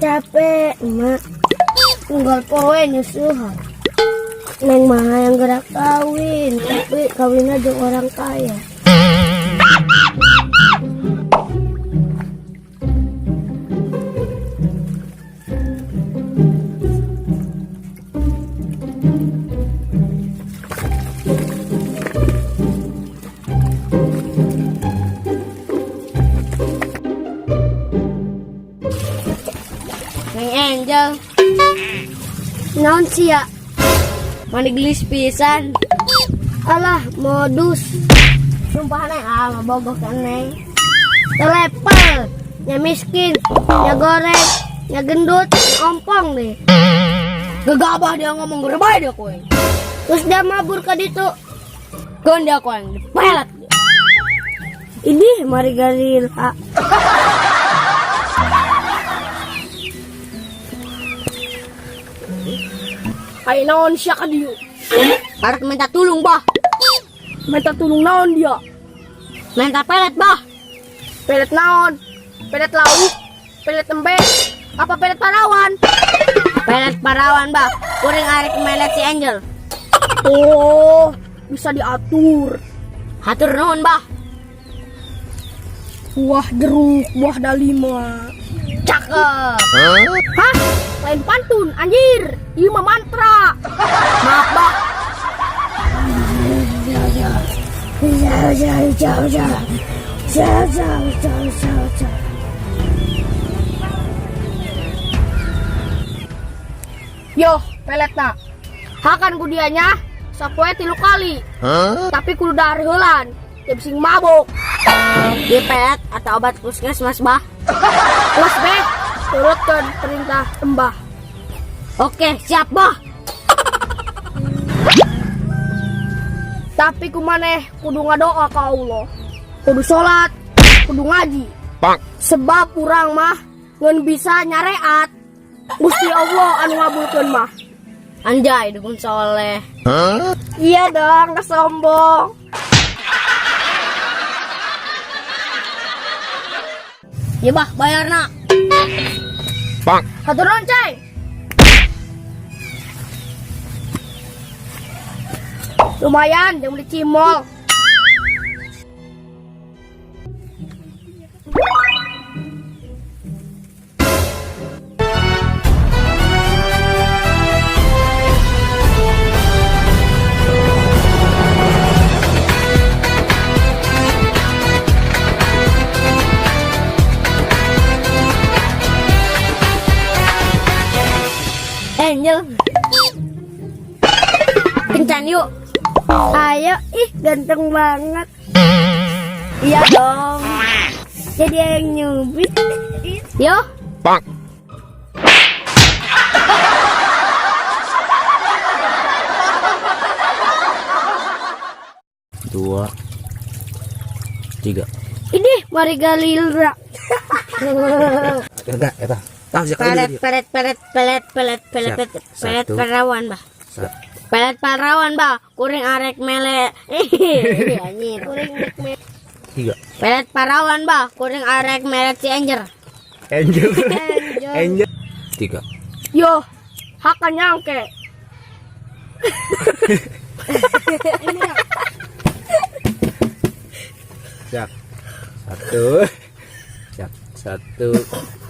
Capek, emak. Unggal poe nyusuhan. Neng mah yang gerak kawin, tapi kawinnya jeung orang kaya. Neng Angel, Naon sia? Mani gelis pisan. Alah, modus. Sumpah neng, ah bogoh kan neng. Telepel, nya miskin, nya goreng, nya gendut, nya ompong deh. Gegabah dia ngomong gerbay dia koeng. Terus dia mabur ke ditu. Keun dia koeng, dipelet. Ini mari garil. Ayo naon sia ka dieu? Arek minta tulung bah. Minta tulung naon dia? Minta pelet bah. Pelet naon? Pelet lauk? Pelet embe? Apa pelet parawan? Pelet parawan bah. Kuring arek melet si Angel. Oh, bisa diatur. Hatur nuhun bah. Buah jeruk, buah dalima. Cakep. Hah? Lain pantun, anjir. Ieu mah mantra. Maaf bah. Yo, peletna. Hakan ku dianya sapoe 3 kali. Tapi kudu dahar heulan. Ya bising mabok. Di pelet atau obat puskesmas bah. Los beh, turutkeun perintah embah. Oke, siap bah. Tapi kumaneh kudu ngadoa ka Allah. Kudu salat, kudu ngaji. Bang. Sebab urang mah ngeun bisa nyareat. Gusti Allah anu ngabulkeun mah. Anjay, dukun soleh. Iya dong, kesombong. Ya bah, bayar nak. Bang. Hatur nuhun, Ceng. Lumayan, jangan beli cimol. Angel. Kencan yuk. Ayo, ih ganteng banget. Iya dong. Jadi yang nyubit. Yo. Bang. Dua, tiga. Ini mari galilra. Enggak, eta. Tah, siap Pelet, pelet, pelet, pelet, pelet, pelet, Siap. pelet, pelet Satu. parawan bah. Pelet parawan bah. Kuring arek mele. Anjir. Kuring rek mele. Tiga. Pelet parawan bah. Kuring arek melet si Angel. Angel. Angel. Tiga. Yo, hakan nyangke. Siap. Satu. Siap. 1.